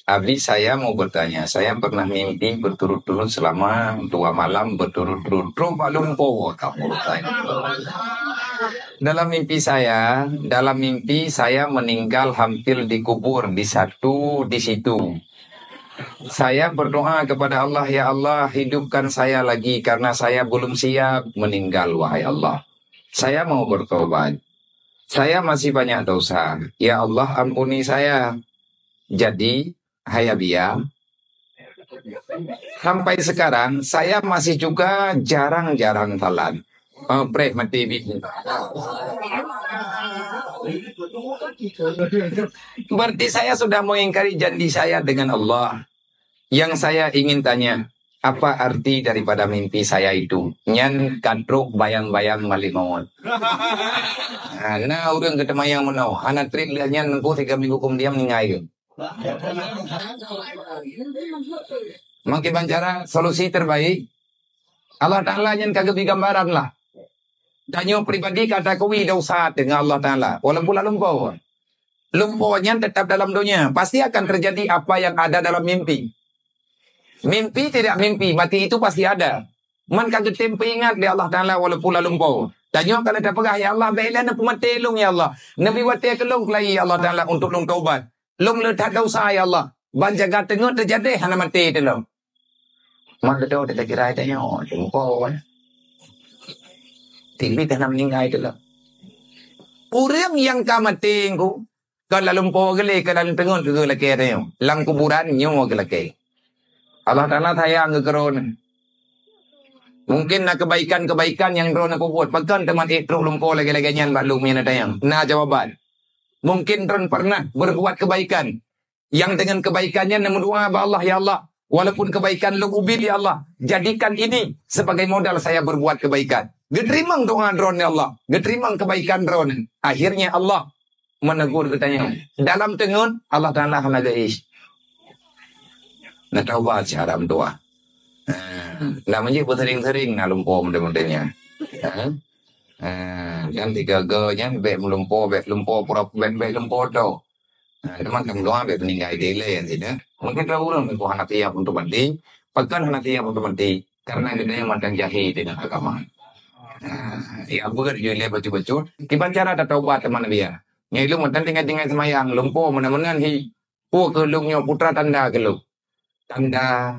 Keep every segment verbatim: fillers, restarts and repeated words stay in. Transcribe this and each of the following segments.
Abi, saya mau bertanya. Saya pernah mimpi berturut-turut selama dua malam berturut-turut. Trok bak lumpoe kamoe tanya. Dalam mimpi saya, dalam mimpi saya meninggal hampir dikubur di satu di situ. Saya berdoa kepada Allah, "Ya Allah, hidupkan saya lagi karena saya belum siap meninggal, wahai Allah. Saya mau bertobat. Saya masih banyak dosa. Ya Allah, ampuni saya." Jadi, hai Abi ya, sampai sekarang saya masih juga jarang-jarang salat. Oh, preh mati bih. Berarti saya sudah mengingkari janji saya dengan Allah. Yang saya ingin tanya, apa arti daripada mimpi saya itu? Nyan ka trok bayang-bayang malée maut. Ha, na ureuëng geuteumayang meunoe, hana treb lheueh nyan, nunggu tiga minggu kemudian meninggai. Maka bancara solusi terbaik, Allah Ta'ala nyan ka geubri gambaran lah. Tanyoe pribadi ka takui dosa teungoh Allah Ta'ala, walaupun lam lumpoe. Lumpoe nyan tetap dalam donya, pasti akan terjadi apa yang ada dalam mimpi. Mimpi tidak mimpi, mati itu pasti ada. Man ka geutem peuingat lé Allah Ta'ala walaupun lam lumpoe. Tanyoe ka lheueh tapeugah, "Ya Allah, bèk lé neupeumaté lôn, ya Allah. Neubri watèe keu lôn keulayi, ya Allah Ta'ala, untuk lôn taubat. Lôn le that dosa, ya Allah. Ban jaga teungeut teujadeh hana maté teulông." Man beutôi teuka jirai tanyoe, lumpoe. Tibi ka na meuninggai teulông. Ureuëng nyang ka maté ngon kon lam lumpoe geulé, kon lam teungeut geulakèe tanyoe. Lam kuburan nyoe geulakèe. Allah Ta'ala sayang keu droeneuh. Mungkin na kebaikan-kebaikan nyang droeneuh peubuet. Pakon teuma ék trok lumpoe lagèe-lagèe nyan bak lôn meunyoe na tanyong? Na jawaban. Mungkin droeneuh pernah berbuat kebaikan. Nyang deungon kebaikan nyan neumeudoa bak Allah, "Ya Allah, walaupun kebaikan lôn ubit, ya Allah, jadikan ini sebagai modal saya berbuat kebaikan." Geuteurimong doa droeneuh, ya Allah. Geuteurimong kebaikan droeneuh. Akhirnya Allah menegur geutanyoe. Dalam teungeut, Allah Ta'ala hana geuéh. Na taubat cara meudoa. Ha, lam jih beusering-sering na lumpoe model-model nyan. Ha? Ha, kan tiga go nyan bèk meulumpoe, bèk lumpoe pura, bèk, bèk lumpoe tho. Ha, teuma lam doa bèk meuninggai dilèe sida. Mungkin ada ureuëng hana siap untuk mati. Pakon hana siap untuk mati? Karena geutanyoe mantong jahé dengan agama. Ha, ya, beugét jeuet lé bacut-bacut. Kiban cara tataubat teuma Nabi ya. Nyang ilôn mantong tinggai-tinggai seumayang, lumpoe meunan-meunan hi. Peue keu lôn nyoe putra tanda keu lôn. Tanda.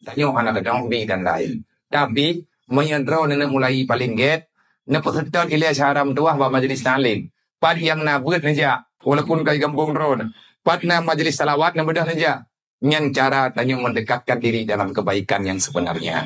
Tanyoe hana teudeungoe bi tanda laén. Tapi, meunyoe droeneuh mulai paleng gét, neupeuseutôt ilèe syedara meutuwah bak majelis taklim. Pat nyang na beuet neujak, walaupun ka gampông droeneuh. Pat na majelis salawat neubeudôh neujak. Nyan cara tanyoe mendekatkan diri dalam kebaikan yang sebenarnya.